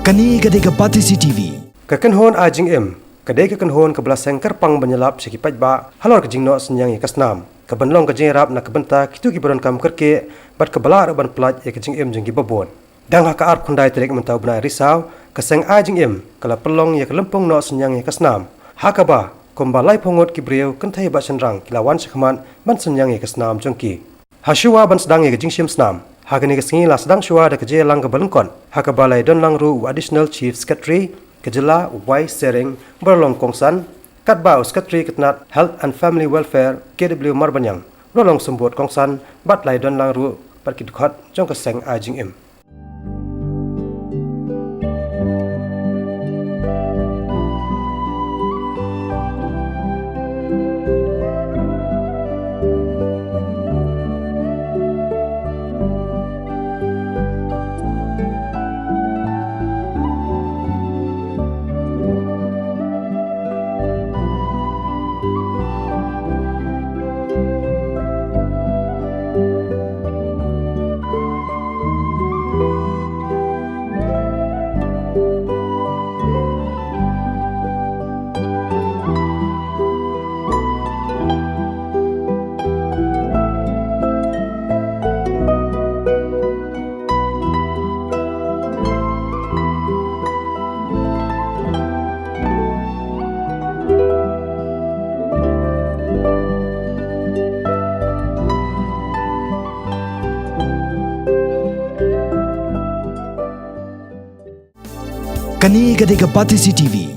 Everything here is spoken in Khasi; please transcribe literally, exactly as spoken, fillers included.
Kane ka dei ka Batesi T V. Ka kynhun ai jingim ka dei ka kynhun kaba la seng kyrpang ban ïalap sha ki paidbah halor ka jingnoh synñiang ïa ka snam, kaban long ka jingïarap na ka bynta kito kiba donkam kyrkieh bad kaba lah ruh ban pyllait ïa ka jingim jong kiba bun. Dang ha ka arphew khyndai tarik mynta u bnai Risaw, ka seng ai jingim ka la pynlong ïa ka lympung noh synñiang ïa ka snam, ha kaba kumba laiphew ngut ki briew kynthei bad shynrang ki la wan shakhmat ban synñiang ïa ka snam jong ki. Ha shuwa ban sdang ïa ka jingshim snam, ha kane ka sngi la sdang shuwa da ka jingïalang kaba lyngkot, ha kaba la ïadonlang ruh u Additional Chief Secretary ka jylla, u Y Sereng, ba la long kongsan, katba u Secretary ka tnat Health and Family Welfare, K W Marbaniang, ba la long symbud kongsan, bad la ïadonlang ruh bad ki dkhot jong ka seng ai jingim. Kane ka dei ka Batesi T V.